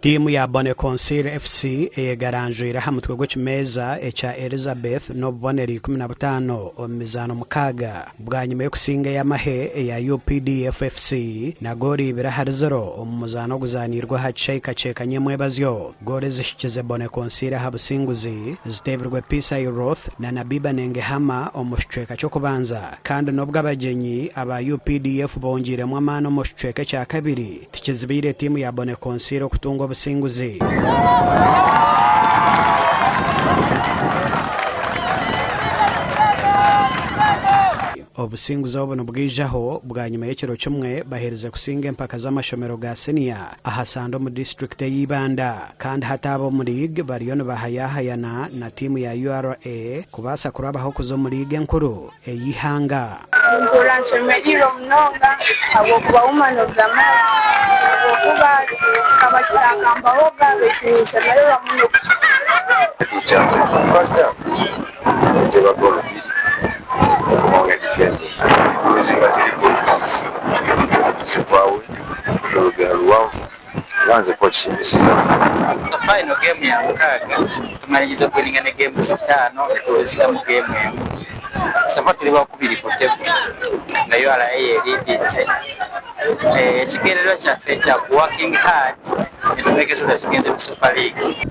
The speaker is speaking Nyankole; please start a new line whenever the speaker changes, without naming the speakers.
Tiimu ya Bonneconseil FC eyegaranjwire aha mutwe gw'ekimeeza ekya Elizabeth n'obubonero 15 omu mizaano mukaaga bwanyima y'okusinga ey'amahe eya UPDF FC na goolo ibiri ahari ziro omu muzaano oguzaaniirwe aha kishaayi Kakyeka nyemwebazyo. Goolo ezihikize Bonneconseil aha businguzi ziteebirwe Peace Iroth na Nabiba Nengehama omu kicweka ky'okubanza kandi n'obwo abagyenyi aba UPDF bongyeiremu amaani omu kicweka ekyakabiri, Tikizibiire tiimu ya Bonneconseil okutunga obusinguzi. Obusinguzi obu nibwijaho bwanyima y'ekiro kimwe baherize kusinga empaka z'amashomero ga siniya aha Sande omu disiturikiti eya Ibanda. Kandi hati ab'omu liigi bariyo nibahayahayana na tiimu ya URA kubaasa kurabaho kuza omu liigi enkuru ey'eihanga.
Nimpurira nshemereirwe munonga ahabw'okuba woman of the match ahabw'okuba kikaba kitakambahoga beitu ninshemererwa muno kukifuna.
Chances first half nituteeba goal ibiri ogumaho na defending eziba ziri points zikwawe orugyendo ruhango. Abanze kubakihimbisiza.
Final game ya mukaaga tumaririize kuwininga ne games itaano nituruzingamu game emwe. So far turi bakubiri ku table nga URA elidinze. Ekigendererwa kyaffe kya ku working hard nitu make sure that tugenze mu super league.